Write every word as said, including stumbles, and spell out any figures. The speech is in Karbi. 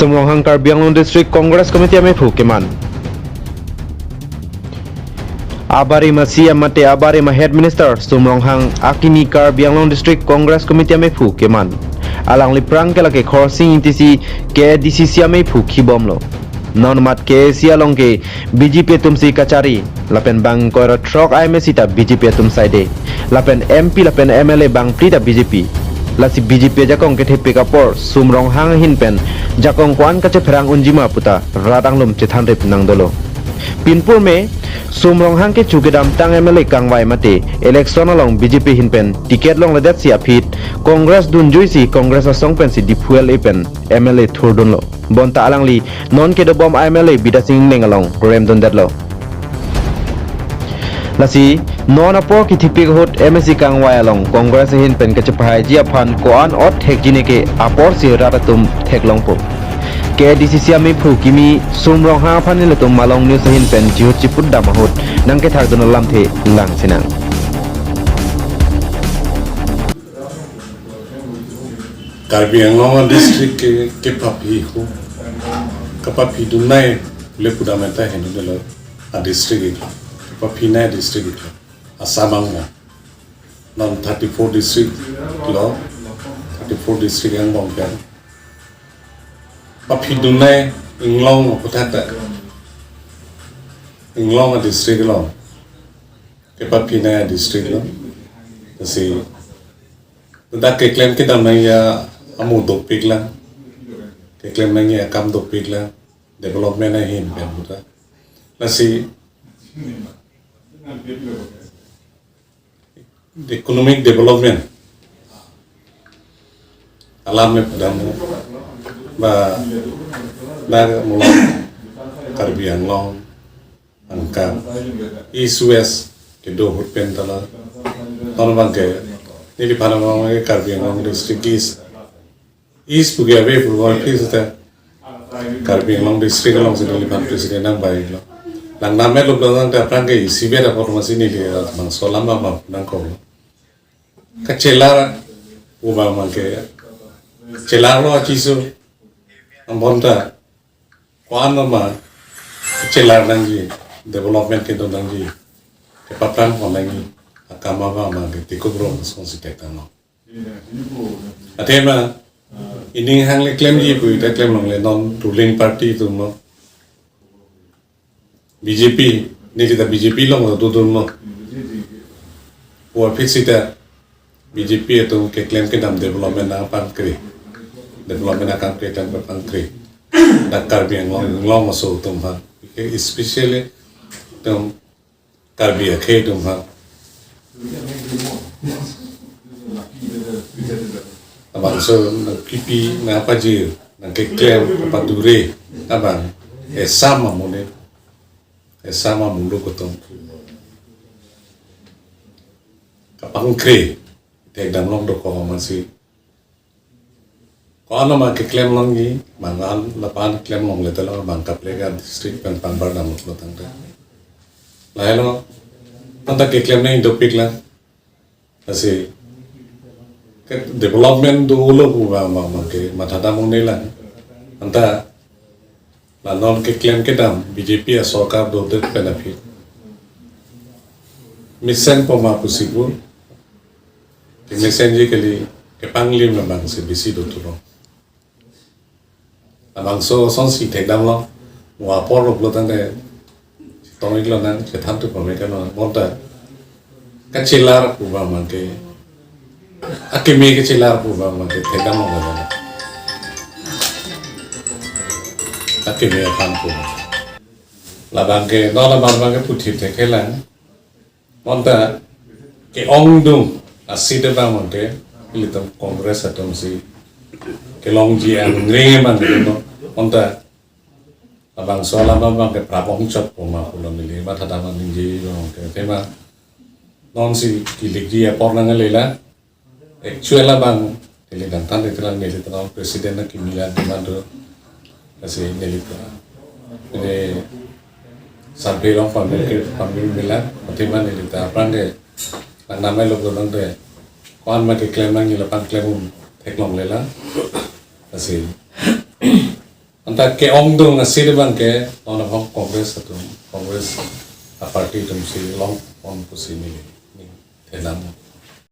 Sum Ronghang Karbi Anglong District Congress Committee amephu keman. Abarim a-C M mate abarim a-Head Minister Sum Ronghang akimi Karbi Anglong District Congress Committee amephu keman. Alangli aphrang ke lake Khorsing Ingti si K A D C C amephu kibomlo. Non mat K A C along ke B J P atum si kachari, lapen bang ingkoi ra throk I M A C ta B J P atum side, lapen M P lapen M L A bangphli ta B J P. Lasi B J P ajakong kethepik apor Sum Ronghang ahin pen jakong ko-an kachepherang unjima puta rat anglum chethanrip nangdolo. Pinpur me Sum Ronghang kecho kedamtang M L A kangvai mate election along B J P ahin pen ticket longledet si aphi Congress dunjui si Congress asong pensi Diphu L A pen M L A thurdunlo. Bonta alangli non kedobom M L A Bidya Sing Engleng along remdundetlo. Lasi non apor kethepik ahut M A C kangvai along Congress ahin pen kachepahaiji aphan ko-an ot thekji neke apor si rat atum theklongpo. K A D C C amephu kimi Sum Ronghang aphan nelitum Malong News ahin pen jihut chiputdam ahut nangkethakdun alamthe langsinang. Karbi Anglong a-district ke, kepaphi ho. Kepaphidun nai le pudamenta henodelo a-district ik. Kepaphi nai district ik. Assam angbong. Non thirty-four district lo. Thirty-four district angbong pen. Paphidun nai inglong aphuthak ta. Inglong a-district lo. Kepaphi nai district lo. Lasi dak keklem kedam nangji amo dopik lang. Keklem nangji akam dopik lang. Development ahin pen puta. Lasi economic development alam me pudam ba na mulong Karbi Anglong angkang East West kedo ahut pen tala ton abang ke neliphan abang ke Karbi Anglong District East East pu ke ave pu ke seta Karbi Anglong District along si neliphan president nangvailo. Lang namelo belong ta aphrang ke isivet apot masi neli bangso alam ma nangkok. Kachelar pu abang ke chelarlo achiso angbonta ko-an ma chelar nangji, development kedo nangji, kepaphrang pon nangji akam abang ke tikup rong song si tek tanglo. Athema ining hang le klemji pu ta klem longle non ruling party atum lo. B J P, neli ta B J P along lo dodun lo. Pu aphi seta B J P atum keklem kedam development aphan kre. Development akam keklem aphan kre. Dak Karbi Anglong, Anglong aso atum aphan. Especially atum Karbi akhei atum aphan. Labangso nangkipi nangpajir nangkeklem kapadure abang esam amonit esam amuluk atum kapangkre thekdam long dokok amatsi. Ko-an ma keklem longji, bang an lapu-an klem longle telo bang kaprek a-district pen pangbar damlo tangte. Lahelo, anta keklem nangji dopik lang. Lasi ke development dolo pu abang abang ke mathadam un-e lang. Anta la non keklem kedam B J P asorkar dodet pen aphi mesen poma pusi pu. Kemesenji kali, kepanglim abang si bisi do turo. Labangso asonsi thekdam lo. Mo apor lo pulo tangte tong iklo nang chethan tu pame kan lo bonta. Kachelar pu abang ke. Akeme kachelar pu abang ke thekdam lo. Akeme aphan pu. Labang ke, no labang abang ke puthot thekthelang. Bonta ke-ongdung a-seat abang mangke ilitum Congress atum si kelongji angring abang ke no. Bonta labangso alam abang ke prapong chot poma pulo neli mathadam nangji abang ke tema nonsi kilikji apor nanglelang. Actual abang neli nangthan itelang neli tenang president akimi lang demand do. Lasi neli ta ini survey along pangbil ke pangbil bilang. Athema neli ta aphrang ke nang namai lo belong de. Ko-an ma keklem nangji lapu-an klem un theklonglelang. Lasi Anta ke-ongdung asit abang ke, non abang Congress atum, Congress a-party atum si longpon pusi neli, neli thelang.